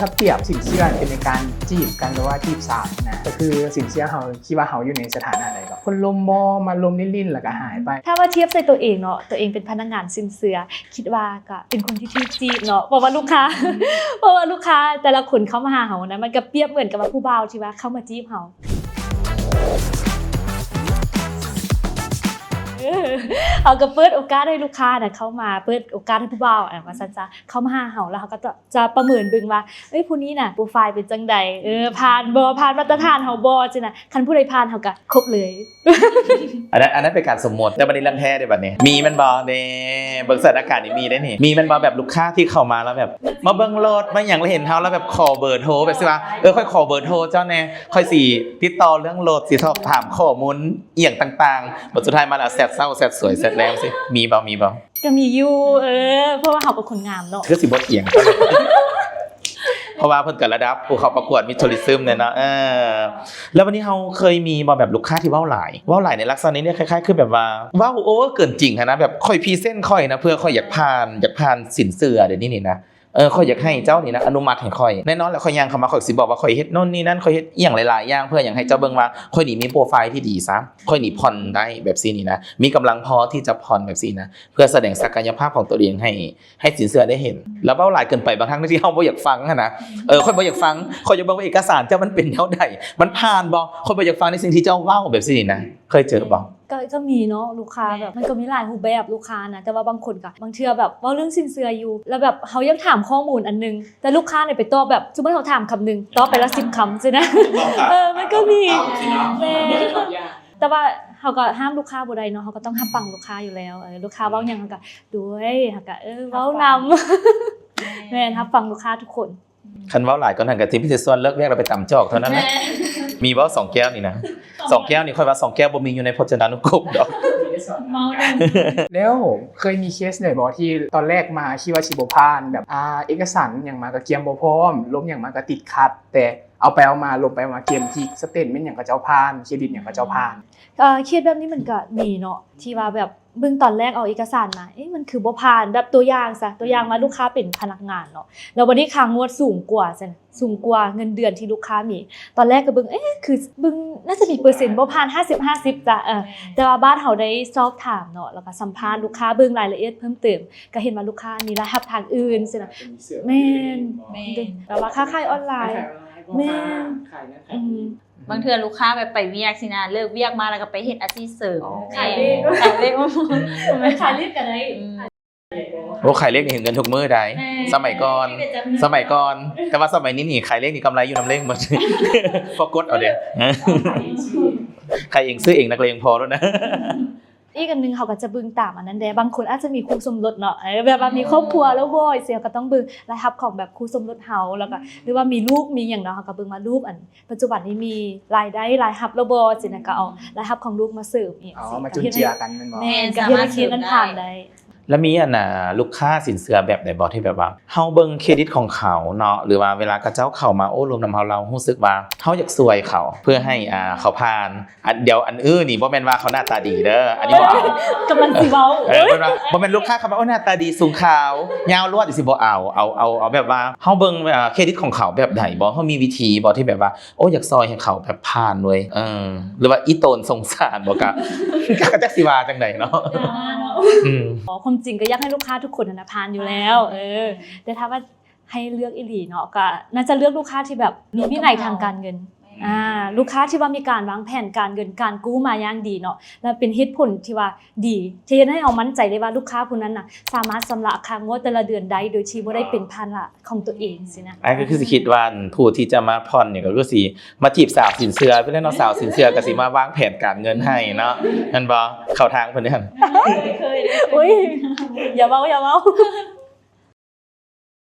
ຖ້າປຽບສິນເຊື່ອເປັນໃນການຈີບກັນ ຫຼືວ່າຈີບສາວນະ ກໍຄືສິນເຊື່ອເຮົາຄິດວ່າເຮົາຢູ່ໃນສະຖານະໃດກໍ ຄົນລົມບໍ່ ມາລົມຫຼິ້ນໆ ແລ້ວກໍຫາຍໄປ. ຖ້າວ່າທຽບໃສ່ຕົວເອງເນາະ ຕົວເອງເປັນພະນັກງານສິນເຊື່ອ ຄິດວ່າກໍເປັນຄົນທີ່ຖືກຈີບເນາະ ເພາະວ່າລູກຄ້າ ເພາະວ່າລູກຄ້າແຕ່ລະຄົນເຂົ້າມາຫາເຮົານະ ມັນກໍປຽບເໝືອນກັບວ່າຜູ້ບ່າວທີ່ວ່າເຂົ້າມາຈີບເຮົາ. ເອີ ເຮົາກໍເປີດໂອກາດໃຫ້ລູກຄ້ານະເຂົ້າມາ ເປີດໂອກາດໃຫ້ຜູ້ບ່າວ ອາ ວ່າຊັ້ນຊະ ເຂົ້າມາຫາເຮົາ ແລ້ວເຮົາກໍຈະ ຈະປະເມີນເບິ່ງວ່າ ເອີຍ ຜູ້ນີ້ນະໂປຣໄຟເປັນຈັ່ງໃດ ເອີ ຜ່ານບໍ່ ຜ່ານມາດຕະຖານເຮົາບໍ່ ຊີ້ນະ ຄັນຜູ້ໃດຜ່ານເຮົາກໍຄົບເລີຍ. ອັນນັ້ນ ອັນນັ້ນເປັນການສົມມຸດ ແຕ່ບັດນີ້ເລື່ອງແທ້ເດ້ບັດນີ້ ມີແມ່ນບໍ່? ເດ້ ເບິ່ງສະຖານະການນີ້ມີໄດ໋ນີ້ ມີແມ່ນບໍ່? ແບບລູກຄ້າທີ່ເຂົ້າມາແລ້ວແບບ ມາເບິ່ງລົດມາຫຍັງ ແລ້ວເຫັນເຮົາແລ້ວແບບຂໍເບີໂທ ແບບຊິວ່າ ເອີ ຂ້ອຍຂໍເບີໂທເຈົ້າແດ່ ຂ້ອຍຊິຕິດຕໍ່ເລື່ອງລົດ ຊິສອບຖາມຂໍ້ມູນອີ່ຫຍັງຕ່າງໆ ບັດສຸດທ້າຍມາແລ້ວແຊັດເຊົ້າ ແຊັດສວຍ ແຊັດແລງ ຊີ້ ມີບໍ່? ມີບໍ່? ກໍມີຢູ່ ເອີ ເພາະວ່າເຮົາກໍຄົນງາມເນາະ ຄືຊິບໍ່ຖຽງ ເພາະວ່າເພິ່ນກໍລະດັບຜູ້ເຂົ້າປະກວດ Miss Tourism ແນ່ເນາະ ເອີ ແລ້ວບັດນີ້ເຮົາເຄີຍມີບໍ່ ແບບລູກຄ້າທີ່ເວົ້າຫຼາຍ ເວົ້າຫຼາຍໃນລັກສະນະນີ້ ຄ້າຍໆ ຄືແບບວ່າເວົ້າໂອເວີເກີນຈິງຫັ້ນນະ ແບບຂ້ອຍພຣີເຊັນຂ້ອຍນະ ເພື່ອຂ້ອຍຢາກຜ່ານ ຢາກຜ່ານສິນເຊື່ອດຽວນີ້ນີ້ນະ ເອີ ຂ້ອຍຢາກໃຫ້ເຈົ້ານີ້ນະອະນຸມັດໃຫ້ຂ້ອຍ ແນ່ນອນແຫຼະ ຂ້ອຍຍ່າງເຂົ້າມາ ຂ້ອຍຊິບອກວ່າຂ້ອຍເຮັດໂນ່ນນີ້ນັ້ນ ຂ້ອຍເຮັດອີ່ຫຍັງຫຼາຍໆຢ່າງ ເພື່ອຫຍັງ ໃຫ້ເຈົ້າເບິ່ງວ່າຂ້ອຍນີ້ມີໂປຣໄຟທີ່ດີຊະ ຂ້ອຍນີ້ຜ່ອນໄດ້ ແບບຊີ້ນີ້ນະ ມີກຳລັງພໍທີ່ຈະຜ່ອນ ແບບຊີ້ນະ ເພື່ອສະແດງສັກກະຍະພາບຂອງຕົວເອງໃຫ້ ໃຫ້ສິນເຊື່ອໄດ້ເຫັນ ແລ້ວເວົ້າຫຼາຍເກີນໄປ ບາງຄັ້ງທີ່ເຮົາບໍ່ຢາກຟັງຫັ້ນນະ ເອີ ຂ້ອຍບໍ່ຢາກຟັງ ຂ້ອຍຢາກເບິ່ງວ່າເອກະສານເຈົ້າມັນເປັນແນວໃດ ມັນຜ່ານບໍ່ ຂ້ອຍບໍ່ຢາກຟັງໃນສິ່ງທີ່ເຈົ້າເວົ້າ ແບບຊີ້ນີ້ນະ ເຄີຍເຈີບໍ່? ກໍ ກໍມີເນາະ ລູກຄ້າແບບ ມັນກໍມີຫຼາຍຮູບແບບລູກຄ້ານະ ແຕ່ວ່າບາງຄົນກໍ ບາງເທື່ອແບບເວົ້າເລື່ອງສິນເຊື່ອຢູ່ ແລ້ວແບບເຮົາຢາກຖາມຂໍ້ມູນອັນໜຶ່ງ ແຕ່ລູກຄ້ານີ້ໄປຕອບແບບ ສົມມຸດເຮົາຖາມຄຳໜຶ່ງ ຕອບໄປລະສິບຄຳຊີ້ນະ ເອີ ມັນກໍມີ ແມ່ນ ແຕ່ວ່າເຮົາກໍຫ້າມລູກຄ້າບໍ່ໄດ້ເນາະ ເຮົາກໍຕ້ອງຮັບຟັງລູກຄ້າຢູ່ແລ້ວ ເອີ ລູກຄ້າເວົ້າຫຍັງເຮົາກໍ ໂດຍ ເຮົາກໍ ເອີ ເວົ້ານຳ ແມ່ນ ຮັບຟັງລູກຄ້າທຸກຄົນ. ຄັນເວົ້າຫຼາຍກວ່ານັ້ນກໍຊິມີແຕ່ຊວນເລີກວຽກແລ້ວໄປຕຳຈອກເທົ່ານັ້ນແຫຼະ ມີບໍ່? ສອງແກ້ວນີ້ນະ ສອງແກ້ວນີ້ ຂ້ອຍວ່າສອງແກ້ວບໍ່ມີຢູ່ໃນພົດຈະນານຸກົມດອກ ເມົາໜຶ່ງ. ແລ້ວເຄີຍມີເຄສໃດບໍ່ ທີ່ຕອນແລກມາຄິດວ່າຊິບໍ່ຜ່ານ ແບບ ອ່າ ເອກະສານຫຍັງມາກໍກຽມບໍ່ພ້ອມ ລົມຫຍັງມາກໍຕິດຂັດ ແຕ່ເອົາໄປເອົາມາ ລົມໄປເອົາມາ ເກມທີ່ສະເຕດເມັນຫຍັງຂະເຈົ້າຜ່ານ ເຄຣດິດຫຍັງຂະເຈົ້າຜ່ານ? ເອີ ເຄສແບບນີ້ມັນກໍມີເນາະ ທີ່ວ່າແບບເບິ່ງຕອນແລກເອົາເອກະສານມາ ເອະ ມັນຄືບໍ່ຜ່ານ ແບບຕົວຢ່າງຊະ ຕົວຢ່າງວ່າລູກຄ້າເປັນພະນັກງານເນາະ ແລ້ວບັດນີ້ຄ່າງວດສູງກວ່າຊັ້ນ ສູງກວ່າເງິນເດືອນທີ່ລູກຄ້າມີ ຕອນແລກກໍເບິ່ງ ເອະ ຄືເບິ່ງໜ້າຈະມີເປີເຊັນບໍ່ຜ່ານ ຫ້າສິບ ຫ້າສິບ ຈ້ະ ເອີ ແຕ່ວ່າບາດເຮົາໄດ້ສອບຖາມເນາະ ແລ້ວກໍສຳພາດລູກຄ້າ ເບິ່ງລາຍລະອຽດເພີ່ມເຕີມ ກໍເຫັນວ່າລູກຄ້າມີລາຍຮັບທາງອື່ນຊີ້ນະ ແມ່ນ ແມ່ນ ແບບວ່າຄ້າຂາຍອອນລາຍ ແມ່ນ ຂາຍນັ້ນຂາຍນີ້ ອືມ ບາງເທື່ອລູກຄ້າແບບໄປວຽກຊີ້ນະ ເລີກວຽກມາແລ້ວກໍໄປເຮັດອາຊີບເສີມ ຂາຍເລກ ຂາຍເລກ ຂາຍເລກກໍໄດ້ ອືມ ໂອ້ ຂາຍເລກນີ້ເຫັນເງິນທຸກມື້ໃດ໋ ແມ່ນ ສະໄໝກ່ອນ ສະໄໝກ່ອນ ແຕ່ວ່າສະໄໝນີ້ນີ້ຂາຍເລກນີ້ກຳໄລຢູ່ນຳເລກໝົດ ພໍກົດເອົາເດ້ ຂາຍເອງຊື້ເອງ ນັກເລງພໍໂລດນະ. ອີກອັນໜຶ່ງເຮົາກໍຈະເບິ່ງຕາມອັນນັ້ນແດ່ ບາງຄົນອາດຈະມີຄູ່ສົມລົດເນາະ ເອີ ແບບວ່າມີຄອບຄົວແລ້ວບໍ່ ເຮົາກໍຕ້ອງເບິ່ງລາຍຮັບຂອງແບບຄູ່ສົມລົດເຮົາ ແລ້ວກໍ ຫຼືວ່າມີລູກມີຫຍັງເນາະ ເຮົາກໍເບິ່ງວ່າລູກອັນ ປັດຈຸບັນນີ້ມີລາຍໄດ້ລາຍຮັບແລ້ວບໍ່ ຊີ້ນະ ກໍເອົາລາຍຮັບຂອງລູກມາເສີມອີກ ອໍ ມາຈຸນເຈືອກັນແມ່ນບໍ່? ແມ່ນ ກໍເຮັດໃຫ້ເຄສນັ້ນຜ່ານໄດ້. ແລ້ວມີອັນນ່າ ລູກຄ້າສິນເຊື່ອແບບໃດບໍ່ ທີ່ແບບວ່າເຮົາເບິ່ງເຄຣດິດຂອງເຂົາເນາະ ຫຼືວ່າເວລາເຂົາເຈົ້າເຂົ້າມາໂອ້ລົມນຳເຮົາ ເຮົາຮູ້ສຶກວ່າເຮົາຢາກຊ່ວຍເຂົາ ເພື່ອໃຫ້ ອ່າ ເຂົາຜ່ານ ອັນ ດຽວອັນອື່ນນີ້ບໍ່ແມ່ນວ່າເຂົາໜ້າຕາດີເດີ ອັນນີ້ບໍ່ເອົາ ກຳລັງຊິເວົ້າ ເອີ ບໍ່ແມ່ນວ່າ ບໍ່ແມ່ນລູກຄ້າເຂົ້າມາ ໂອ້ ໜ້າຕາດີ ສູງຂາວ ຍາວລວດ ຊິບໍ່ເອົາ ເອົາ ເອົາ ເອົາແບບວ່າເຮົາເບິ່ງ ເອີ ເຄຣດິດຂອງເຂົາແບບໃດບໍ່ ເຮົາມີວິທີບໍ່ ທີ່ແບບວ່າ ໂອ້ ຢາກຊ່ອຍໃຫ້ເຂົາແບບຜ່ານເວີຍ ເອີ ຫຼືວ່າອີ່ຕົນສົງສານບໍ່ ກະ ກະຈັກຊິວ່າຈັ່ງໃດເນາະ ອືມ ຄວາມຈິງກໍຢາກໃຫ້ລູກຄ້າທຸກຄົນຫັ້ນນະຜ່ານຢູ່ແລ້ວ ເອີ ແຕ່ຖ້າວ່າ ໃຫ້ເລືອກອີ່ຫຼີເນາະ ກໍໜ້າຈະເລືອກລູກຄ້າທີ່ແບບມີວິໄນທາງການເງິນ ແມ່ນ ອ່າ ລູກຄ້າທີ່ວ່າມີການວາງແຜນການເງິນການກູ້ມາຢ່າງດີເນາະ ແລະເປັນເຫດຜົນທີ່ວ່າດີ ທີ່ເຮັດໃຫ້ເຮົາໝັ້ນໃຈໄດ້ວ່າລູກຄ້າຜູ້ນັ້ນນະ ສາມາດຊຳລະຄ່າງວດແຕ່ລະເດືອນໄດ້ ໂດຍທີ່ບໍ່ໄດ້ເປັນພາລະຂອງຕົວເອງຊີ້ນະ. ອ້າຍກໍຄືຊິຄິດວ່າ ອັນ ຜູ້ທີ່ຈະມາຜ່ອນນີ້ກໍຄືຊິມາຈີບສາວສິນເຊື່ອພຸ້ນແຫຼະເນາະ ສາວສິນເຊື່ອກໍຊິມາວາງແຜນການເງິນໃຫ້ເນາະ ແມ່ນບໍ່? ເຂົ້າທາງເພິ່ນເດ້ ໂອ້ຍ ຢ່າເວົ້າ ຢ່າເວົ້າ.